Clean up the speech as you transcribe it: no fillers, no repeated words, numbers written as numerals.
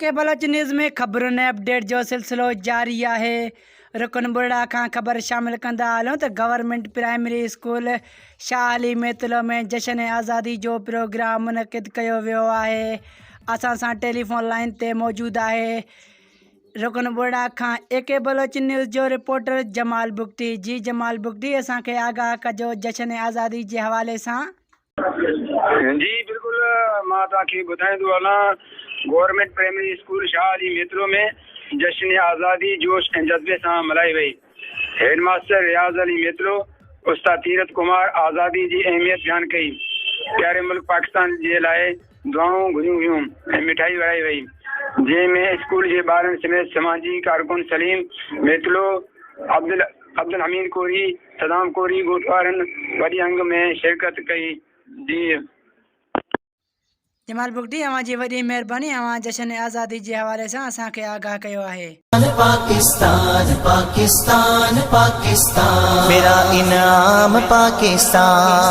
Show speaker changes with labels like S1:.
S1: ڪي Baloch news ۾ خبرن ۽ update جو سلسلو جاري آهي. رڪن ٻرڙا کان خبر شامل ڪندا هلون ته government primary school Shah Ali Mitlo ۾ جشن آزادي جو پروگرام منعقد ڪيو ويو آهي. اسان سان ٽيليفون لائين تي موجود آهي رڪن ٻرڙا کان اي ڪي بلوچ نيوز جو رپورٽر جمال بگٽي جي جمال بگٽي اسان کي آگاهه ڪجو جشن آزادي جي حوالي سان.
S2: جي بلڪل مان توهان کي ٻڌائيندو هلان government primary school Shah Ali Mitlo ۾ جشن آزادي جوش ۽ جذبي سان ملهائي وئي هيڊ ماستر رياض علي ميتلو استاد تيرٿ ڪمار آزادي جي اهميت بيان ڪئي پياري ملڪ پاڪستان جي لاء دعائون گهريون ويون ۽ مٺائي ورهائي وئي جنهن ۾ اسڪول جي ٻارن سميت سماجي ڪارڪن سليم ميتلو عبدال عبدالحميد ڪوري، صدام ڪوري ڳوٺ وارن وڏي انگ ۾ شرڪت ڪئي. جي.
S1: جمال بگٽي اوهان جي وڏي مهرباني اوهان جشن آزادي جي حوالي سان اسان کي آگاهه ڪيو آهي.
S3: پاڪستان پاڪستان پاڪستان ميرا انعام پاڪستان.